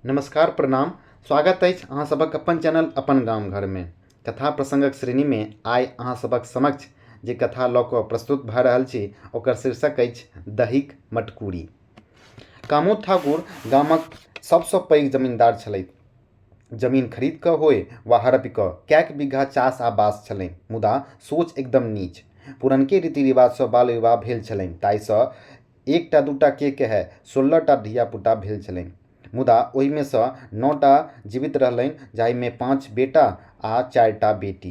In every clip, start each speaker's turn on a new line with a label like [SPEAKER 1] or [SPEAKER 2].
[SPEAKER 1] नमस्कार प्रणाम, स्वागत अछि अहाँ सभक अपन चैनल अपन गाम घरमे। कथा प्रसंगक श्रेणीमे आइ अहाँ सभक समक्ष जे कथा लऽ कऽ प्रस्तुत भऽ रहल छी ओकर शीर्षक अछि दहीक मटकूरी। कामोद ठाकुर गामक सभसँ पैघ जमींदार छलथि। जमीन खरीद कऽ होय वा हड़पि कऽ कैक बीघा चास आ बास छलनि, मुदा सोच एकदम नीच। पुरनके रीति रिवाजसँ बाल विवाह भेल छलनि, ताहिसँ एकटा दूटा के कहए 16 टा धिया-पुता भेल छलनि। मुदा ओहिमे सँ 9 टा जीवित रहलनि जाहिमे 5 बेटा आ 4 टा बेटी।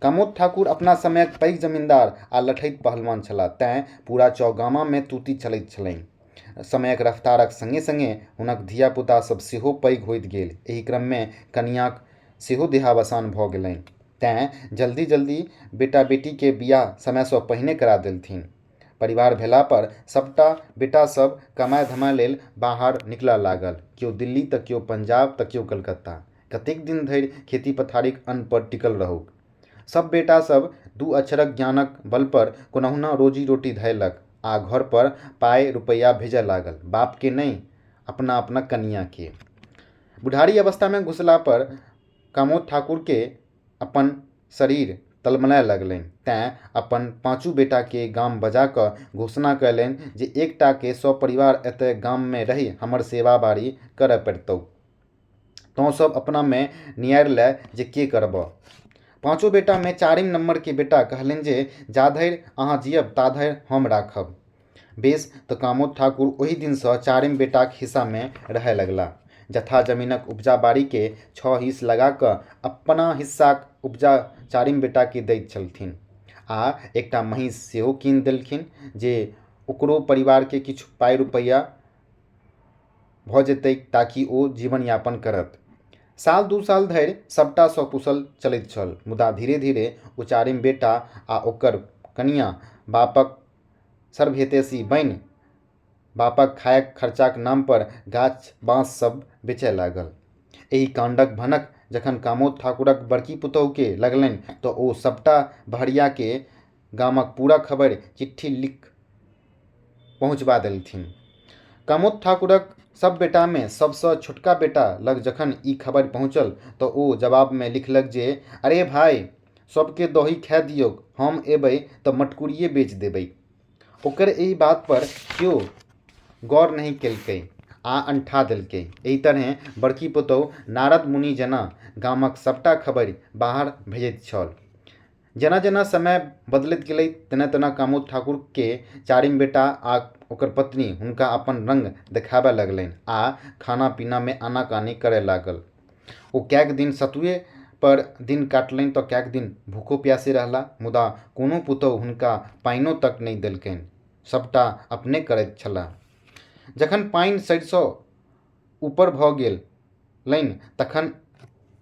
[SPEAKER 1] कामोद ठाकुर अपना समयक पैघ जमींदार आ लठैत पहलवान छलाह तैं पूरा चौगामामे तूती चलैत छलनि। समयक रफ्तारक संगे-संगे हुनक धिया-पुता सभ सेहो पैघ होइत गेल। एहि क्रममे कनियाँक सेहो देहावसान भऽ गेलनि। तैं जल्दी-जल्दी बेटा-बेटीकेँ बियाह समयसँ पहिने करा देलथिन। परिवार भेलापर सभटा बेटा सभ कमाय-धमाय लेल बाहर निकलऽ लागल। केओ दिल्ली तँ केओ पंजाब तँ केओ कलकत्ता। कतेक दिन धरि खेती-पथारीक अन्नपर टिकल रहौक। सभ बेटा सभ दू अक्षरक ज्ञानक बलपर कोनहुना रोजी-रोटी धयलक आ घरपर पाइ-रुपैया भेजऽ लागल। बापकेँ नहि, अपना-अपना कनियाँकेँ। बुढ़ारी अवस्थामे घुसलापर कामोद ठाकुरकेँ अपन शरीर तलमलाय लगलनि। तैं अपन पाँचू बेटाकेँ गाम बजा कऽ घोषणा कयलनि जे एकटाकेँ सपरिवार एतय गाममे रहि हमर सेवा-बारी करय पड़तौक। तोँ सभ अपनामे नियारि लएह जे के करबह। पाँचो बेटामे चारिम नम्बरके बेटा कहलनि जे जाधरि अहाँ जियब ताधरि हम राखब। बेस तँ कामोद ठाकुर ओहि दिनसँ चारिम बेटाक हिस्सामे रहय लगलाह। जथा जमीनक उपजा बारीकेँ छओ हिस्स लगा कऽ अपना हिस्साक उपजा चारिम बेटाकेँ दैत छलथिन आ एकटा महींस सेहो कीनि देलखिन जे ओकरो परिवारकेँ किछु पाइ-रुपैया भऽ जेतैक ताकि ओ जीवन-यापन करत। साल दू साल धरि सभटा सकुशल चलैत छल, मुदा धीरे-धीरे ओ चारिम बेटा आ ओकर कनियाँ बापक सर्वहितैषी बनि बापक खायक खर्चाक नामपर गाछ-बाँस सभ बेचय लागल। एहि काण्डक भनक जखन कामोद ठाकुरक बड़की पुतोहुकेँ लगलनि तँ ओ सभटा बहरियाकेँ गामक पूरा खबरि चिट्ठी लिखि पहुँचबा देलथिन। कामोद ठाकुरक सभ बेटामे सभसँ छोटका बेटा लग जखन ई खबरि पहुँचल तँ ओ जवाबमे लिखलक जे अरे भाइ! सभकेँ दही खाय दियौक, हम अयबै तँ मटकुरिये बेचि देबैक। ओकर एहि बातपर केओ गौर नहि केलकै आ अनठा देलकै। एहि तरहेँ बड़की पुतोहु नारद मुनि जेना गामक सभटा खबरि बाहर भेजैत छल। जेना-जेना समय बदलैत गेलैक तेना-तेना कामोद ठाकुरकेँ चारिम बेटा आ ओकर पत्नी हुनका अपन रंग देखाबय लगलनि आ खाना-पीनामे आनाकानी करय लागल। ओ कैक दिन सतुए पर दिन काटलनि तँ कैक दिन भूखो-प्यासे रहलाह, मुदा कोनो पुतोहु हुनका पाइनो तक नहि देलकनि। सभटा अपने करैत छलाह। जखन पानि सरिसँ ऊपर भऽ गेलनि तखन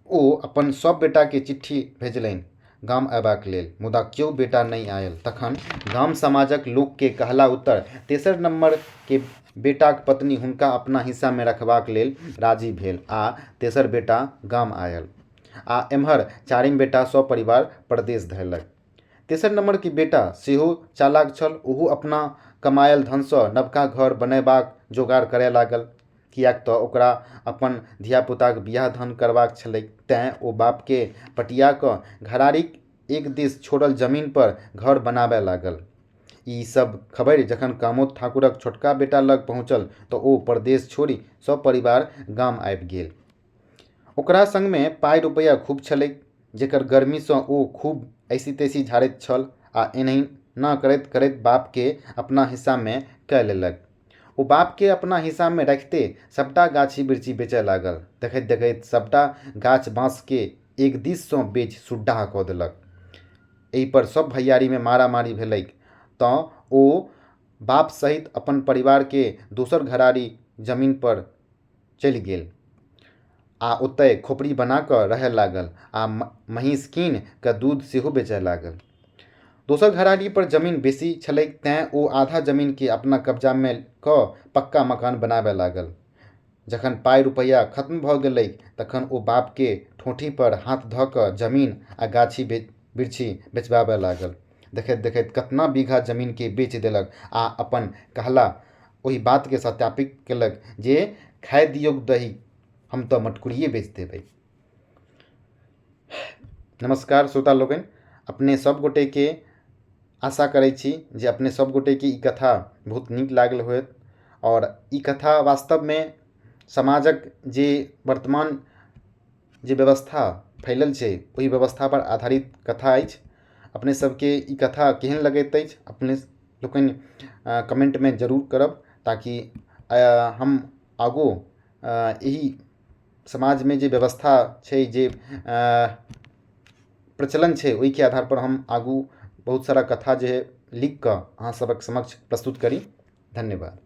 [SPEAKER 1] ओ अपन सभ बेटाकेँ चिट्ठी भेजलनि गाम अयबाक लेल, मुदा क्यो बेटा नहि आयल। तखन गाम-समाजक लोककेँ कहला उत्तर तेसर नम्बर के बेटाक पत्नी हुनका अपना हिस्सामे रखबाक लेल राजी भेल आ तेसर बेटा गाम आयल। आ एम्हर चारिम बेटा सपरिवार परदेश धयलक। तेसर नम्बर के बेटा सेहो चालाक छल। ओहो अपना कमायल धनसँ नवका घर बनयबाक जोगाड़ करय लागल। किएक तँ ओकरा अपन धिया-पुताक बियाह-दान करबाक छलैक। तेँ ओ बापकेँ पटिया कऽ घरारीक एक दिस छोड़ल जमीन पर घर बनाबय लागल। ई सभ खबरि जखन कामोद ठाकुरक छोटका बेटा लग पहुँचल तँ ओ परदेश छोड़ि सपरिवार गाम आबि गेल। ओकरा संगमे पाइ-रुपैया खूब छलैक जकर गर्मीसँ ओ खूब ऐसी-तैसी झाड़ैत छल आ एहिना करैत-करैत बापकेँ अपना हिस्सामे कए लेलक। ओ बापकेँ अपना हिस्सामे राखिते सभटा गाछी-बिरछी बेचए लागल। देखैत-देखैत सभटा गाछ-बाँसकेँ एक दिससँ बेचि सुड्डाह कऽ देलक। एहिपर सभ भैयारीमे मारामारी भेलैक तँ ओ बाप सहित अपन परिवारकेँ दोसर घरारी जमीनपर चलि गेल आ ओतय खोपड़ी बना कऽ रहय लागल आ महीँस कीनि कऽ दूध सेहो बेचय लागल। दोसर घरारीपर जमीन बेसी छलैक तेँ ओ आधा जमीनकेँ अपना कब्जामे कऽ पक्का मकान बनाबय लागल। जखन पाइ-रुपैया खत्म भऽ गेलैक तखन ओ बापकेँ ठोंठीपर हाथ धऽ कऽ जमीन आ गाछी-बिरछी बेचबाबय लागल। देखैत-देखैत कतना बीघा जमीनकेँ बेचि देलक आ अपन कहला ओहि बातकेँ सत्यापित केलक जे खाय दियौक दही हम तऽ मटकुरिए बेच देबै। नमस्कार श्रोता लोकनि, अपने सब गोटेके आशा करै छी जे अपने सब गोटेके ई कथा बहुत नीक लागल होयत। आओर ई कथा वास्तवमे समाजक जे वर्तमान जे व्यवस्था फैलल छै ओहि व्यवस्थापर आधारित कथा अछि। अपने सबके ई कथा केहन लगैत अछि अपने लोकनि कमेन्टमे जरूर करब, ताकि हम आगू एहि समाजमे जे व्यवस्था छै, जे प्रचलन छै, ओहिके आधारपर हम आगू बहुत सारा कथा जे लिखिकऽ अहाँ सभक समक्ष प्रस्तुत करी। धन्यवाद।